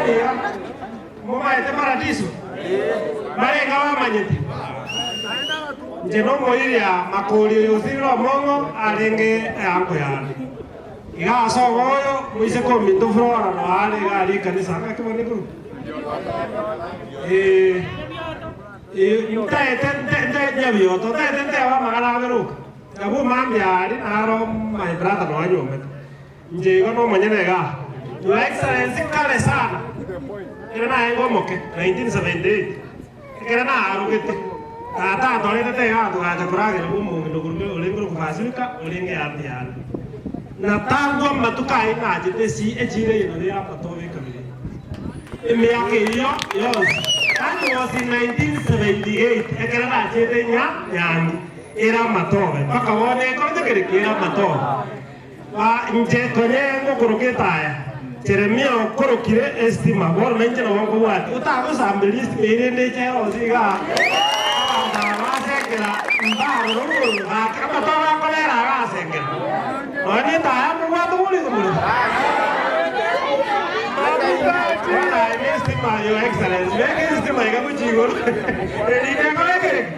Nairobi iga, momaete Paradiso? Mbarenga bamanyete? Inche nomoiria makori oyo osirire omong'o arenge eango yane. Iga ase oboyo moiseke ominto Flora noyo are iga aria ekanisa ng'aki bono ekorokwa? Ee, ee, ntaete nte nte Nyabioto, ntaete ntebe amang'ana abere oka. Abwo mambia aria naro my brother noyo anyomete. Inche igo nomonyene igaa. Your Excellency kare sana, ekero narenge omoke, 1978, ekero naarogete, tata atoretete igaa togacha koragera bwa omong'ina okorwa orenge korokwa Basilica orenge eambi yane. Natangwa amatuko ayio nachete esi echiro eye nabo ere amatobe ekabira eye. Emiaka eyio yonsi, that was in 1978 ekero nachete nya nyangi ere amatobe mpaka bono ekorete kere ki ere amatobe. Inche konya ngokoroka etaya, Jeremia okorokire esitima, bono nainche nabo nkobwatia. Otagosambereria esitima eye rende eche yonsi igaa, abanto aba basenkera mbarore omorero, gaki amatobe akobera iga asenkera. Nonya na etaya mobwate omorero omorero. Bono aye na esitima, Your Excellency, beka esitima iga gochia igoro, erinde ekore ekere ki?